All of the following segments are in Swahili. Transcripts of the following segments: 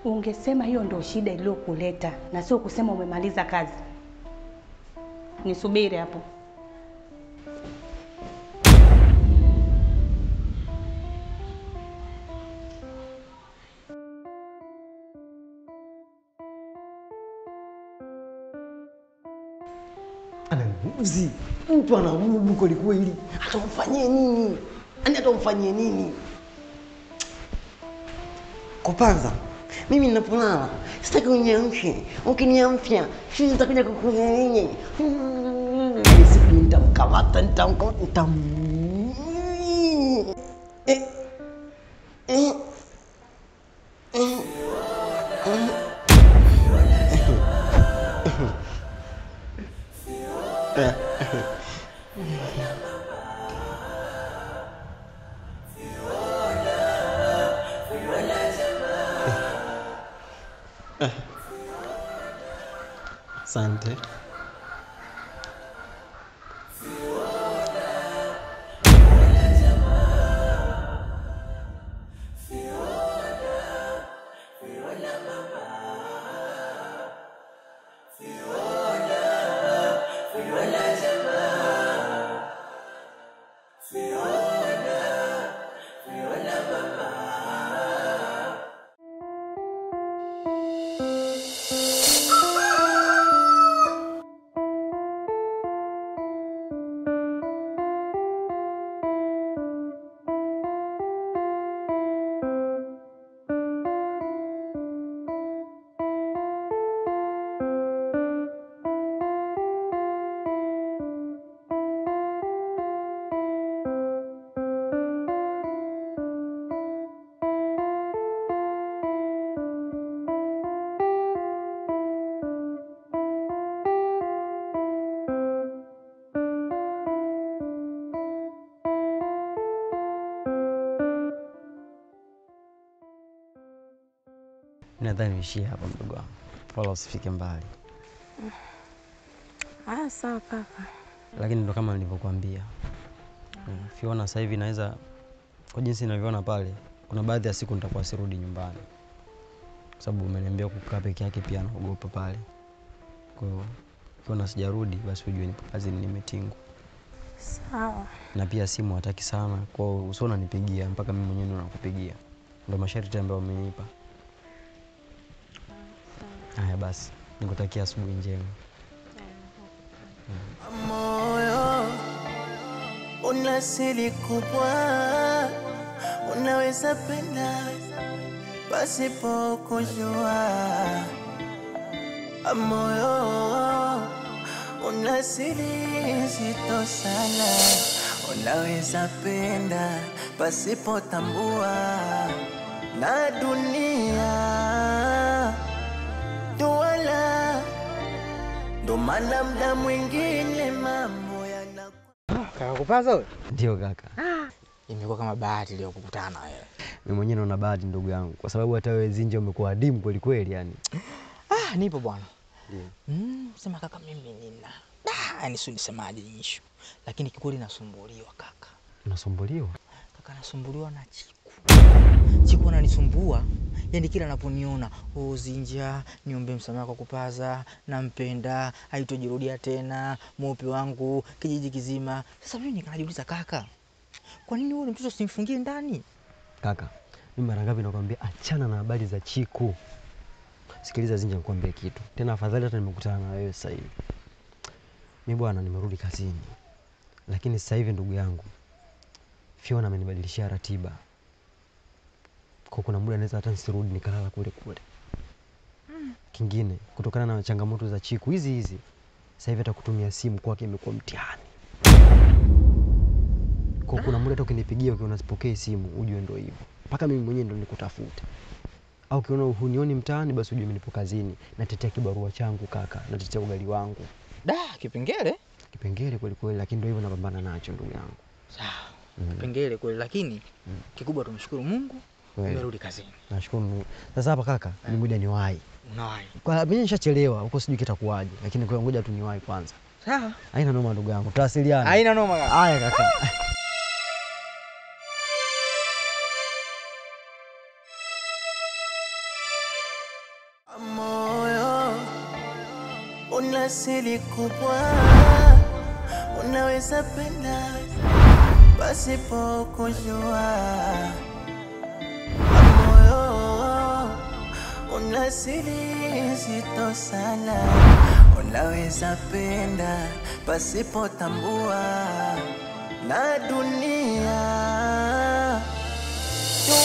Ungesema hiyo ndio shida iliyokuleta na sio kusema umemaliza kazi. Nisubiri hapo. Ananiuzi. Mtu anabubu kweli kweli. Hata umfanyie nini? Yaani hata umfanyie nini? Kupanza. Mimi ninapolala sitaki uniamshe. Ukiniamsha, sisi nitakuja kukunyenya. Siku nitamkamata, nitamkamata. Asante. Nadhani uishie hapa mdogo wangu. Wala usifike mbali. Ah, sawa kaka. Lakini ndo kama nilivyokuambia. Fiona sasa hivi naweza, kwa jinsi ninavyoona pale, kuna baadhi ya siku nitakuwa sirudi nyumbani. Kwa sababu umeniambia kukaa peke yake pia naogopa pale. Kwa hiyo ukiona sijarudi basi ujue nipo kazini nimetingwa. Sawa. Na pia simu hataki sana, kwa hiyo usione unanipigia mpaka mimi mwenyewe ndo nakupigia. Ndio masharti ambayo umenipa. Haya basi, nikutakia asubuhi njema. Moyo una siri kubwa, unaweza penda pasipo kujua. Moyo una siri nzito sana, unaweza penda pasipo tambua. Na dunia duala, ndo maana muda mwingine mambo yanakuwa. Kaka Kupaza wewe? Ndio kaka. Imekuwa kama bahati leo kukutana na wewe. Mimi mwenyewe naona bahati ndugu yangu, kwa sababu hata wewe Zinja umekuwa adimu kweli kweli yani. Nipo bwana. Ndio. Sema kaka mimi nina. Yani sio nisemaje issue. Lakini kikweli nasumbuliwa kaka. Unasumbuliwa? Kaka nasumbuliwa na Chiku. Chiku ananisumbua. Yaani kila anaponiona, "Oh Zinja, niombe msamaha kwa Kupaza, nampenda, haitojirudia tena, mweupe wangu, kijiji kizima." Sasa mimi nikajiuliza kaka, kwa nini wewe mtoto usimfungie ndani? Kaka, mimi mara ngapi nakwambia achana na habari za Chiku. Sikiliza Zinja nikwambie kitu. Tena afadhali hata nimekutana na wewe sasa hivi. Mimi bwana nimerudi kazini. Lakini sasa hivi ndugu yangu, Fiona amenibadilishia ratiba. Kwa kuna muda naweza hata nisirudi nikalala kule kule. Kingine kutokana na changamoto za Chiku hizi hizi, sasa hivi hata kutumia simu kwake imekuwa mtihani. Kwa kuna muda hata ukinipigia ukiona sipokei simu ujue ndio hivyo. Mpaka mimi mwenyewe ndio nikutafute. Au ukiona hunioni mtaani basi ujue mimi nipo kazini, natetea kibarua changu kaka, natetea ugali wangu. Da, kipengele? Kipengele kweli kweli, lakini ndio hivyo napambana nacho ndugu yangu. Sawa. Kipengele kweli, lakini kikubwa tumshukuru Mungu. Nimerudi kazini. Nashukuru Mungu. Sasa hapa kaka, ni ngoja niwahi. Unawahi? Kwa mimi nishachelewa, huko sijui kitakuwaje, lakini kwa ngoja tu niwahi kwanza. Sawa. Haina noma ndugu yangu. Tutawasiliana. Haina noma kaka. Haya kaka. Una siri kubwa, unaweza penda pasipo kujua. Moyo una siri nzito sana, unaweza penda pasipo tambua. Na dunia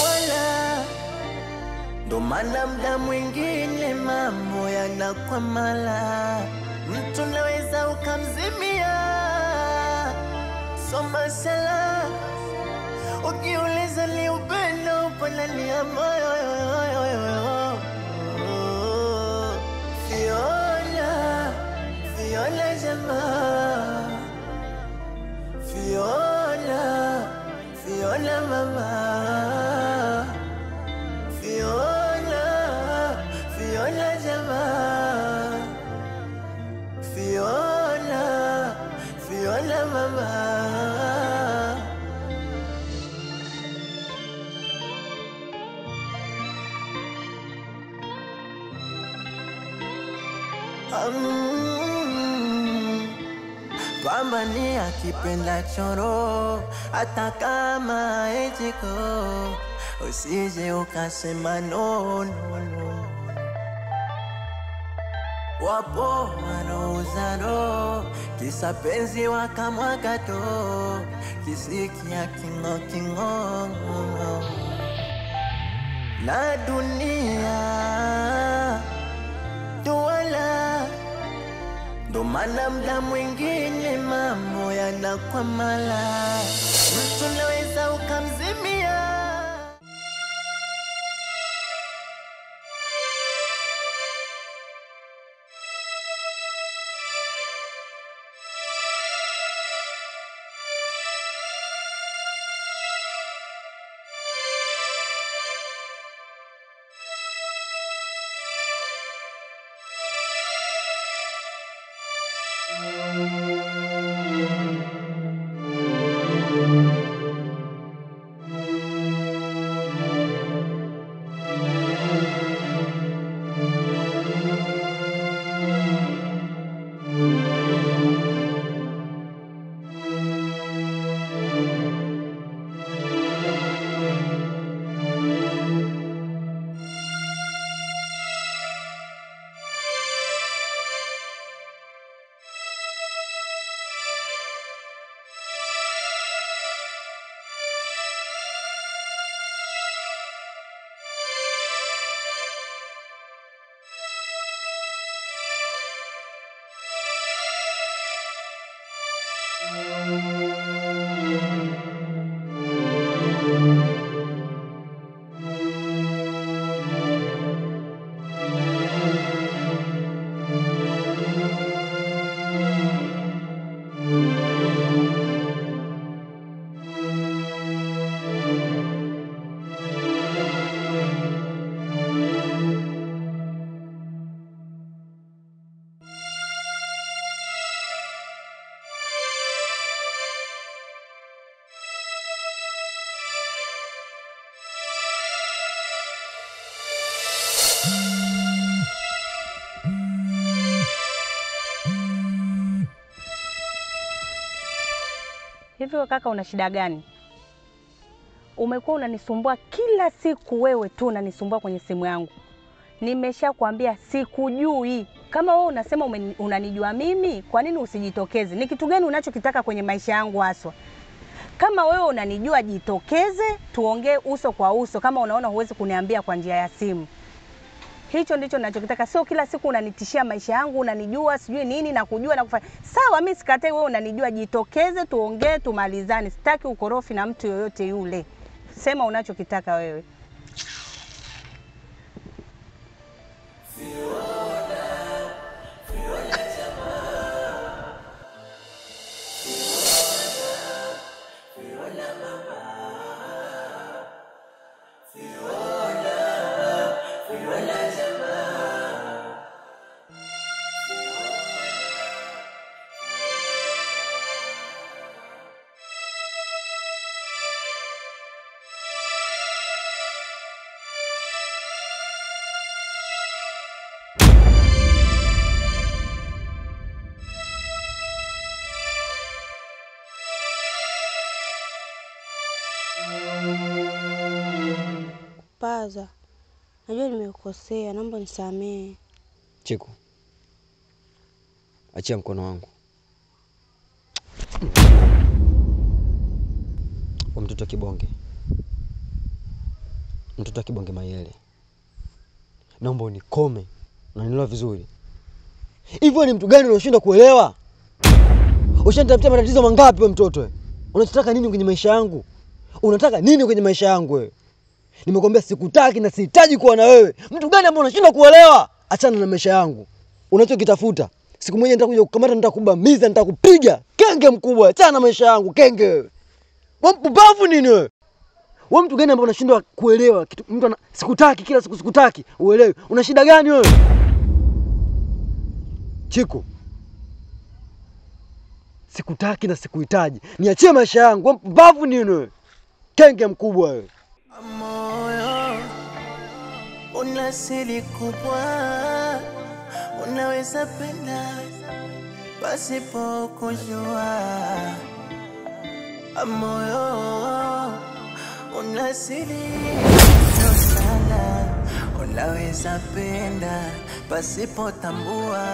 wala ndo maana mda mwingine mambo yanakwamala. Mtu naweza ukamzimia, soma sala, ukiuliza ni upendo upo ndani ya moyo. Fiona, Fiona jamaa, Fiona, Fiona mama, Fiona, Fiona jamaa, Fiona, Fiona mama. Pambania kipenda choro, hata kama ejiko, usije ukasema no, no, no. Wapo wanaouza roho, kisa penzi wakamwaga do, kisikia kingo kingo. Na dunia duala, ndo maana mda mwingine mambo yanakwamala. Mtu naweza ukamzimia. Hivyo kaka, una shida gani? Umekuwa unanisumbua kila siku, wewe tu unanisumbua kwenye simu yangu. Nimeshakwambia sikujui. Kama wewe unasema unanijua mimi, kwa nini usijitokeze? Ni kitu gani unachokitaka kwenye maisha yangu haswa? Kama wewe unanijua, jitokeze tuongee uso kwa uso. Kama unaona huwezi kuniambia kwa njia ya simu. Hicho ndicho ninachokitaka. Sio kila siku unanitishia maisha yangu, unanijua sijui nini na kujua na kufanya. Sawa, mimi sikatai wewe unanijua, jitokeze tuongee tumalizane. Sitaki ukorofi na mtu yoyote yule. Sema unachokitaka wewe. Najua nimekukosea, naomba nisamehe. Chiku, achia mkono wangu. Kwa mtoto kibonge. Mtoto kibonge mayele. Naomba unikome. Unanielewa vizuri? Hivyo ni mtu gani unashindwa kuelewa? Ushanitafutia matatizo mangapi wewe mtoto wewe? Unataka nini kwenye maisha yangu? Unataka nini kwenye maisha yangu wewe? Nimekwambia sikutaki na sihitaji kuwa na wewe. Mtu gani ambaye unashindwa kuelewa? Achana na maisha yangu. Unachokitafuta, siku moja nitakuja kukamata, nitakubamiza, nitakupiga. Kenge mkubwa, achana na maisha yangu, kenge wewe. Wewe mpumbavu nini wewe? Wewe mtu gani ambaye unashindwa kuelewa kitu? Mtu sikutaki kila siku sikutaki, uelewe. Una shida gani wewe? Chiku, sikutaki na sikuhitaji. Niachie maisha yangu. Wewe mpumbavu nini wewe? Kenge mkubwa wewe. Moyo una siri kubwa, unaweza penda pasipo kujua. Moyo una siri sana, unaweza penda pasipo tambua.